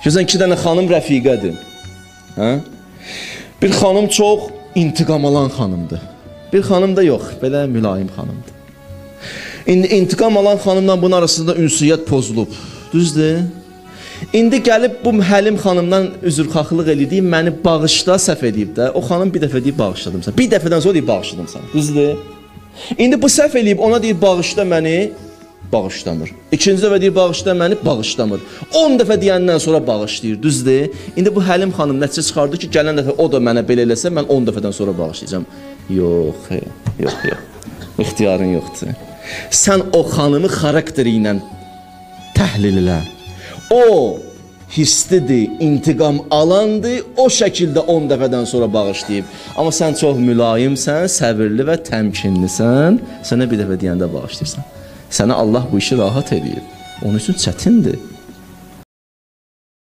Görürsən, iki dənə xanım rəfiqədir. Hə? Bir xanım çox intiqam alan xanımdır. Bir xanım da yox, belə mülayim xanımdır. İndi intiqam alan xanımla bunun arasında ünsiyyət pozulub. Düzdür? İndi gəlib bu Həlim xanımdan üzrxahlıq eləyir, deyir, məni bağışla, səhv eləyib də. O xanım bir dəfə deyir, bağışladım sənə. Bir dəfədən sonra deyir, bağışladım sənə. Düzdür? İndi bu səhv eləyib, ona deyir, bağışla məni, bağışlamır. İkinci dəfə deyir, bağışla məni, bağışlamır. 10 dəfə deyəndən sonra bağışlayır, düzdür? İndi bu Həlim xanım nəticə çıxardı ki, gələn dəfə o da mənə belə eləsə, mən 10 dəfədən sonra bağışlayacağam. Yox, yox, yox. İxtiyarın yoxdur. Sən o xanımı xarakteri ilə təhlil elə. O hirslidir, intiqam alandır, o şəkildə 10 dəfədən sonra bağışlayıb. Amma sən çox mülayimsən, səbirli və təmkinlisən, sənə bir dəfə deyəndə bağışlayırsan. Sənə Allah bu işi rahat eləyib. Onun üçün çətindir.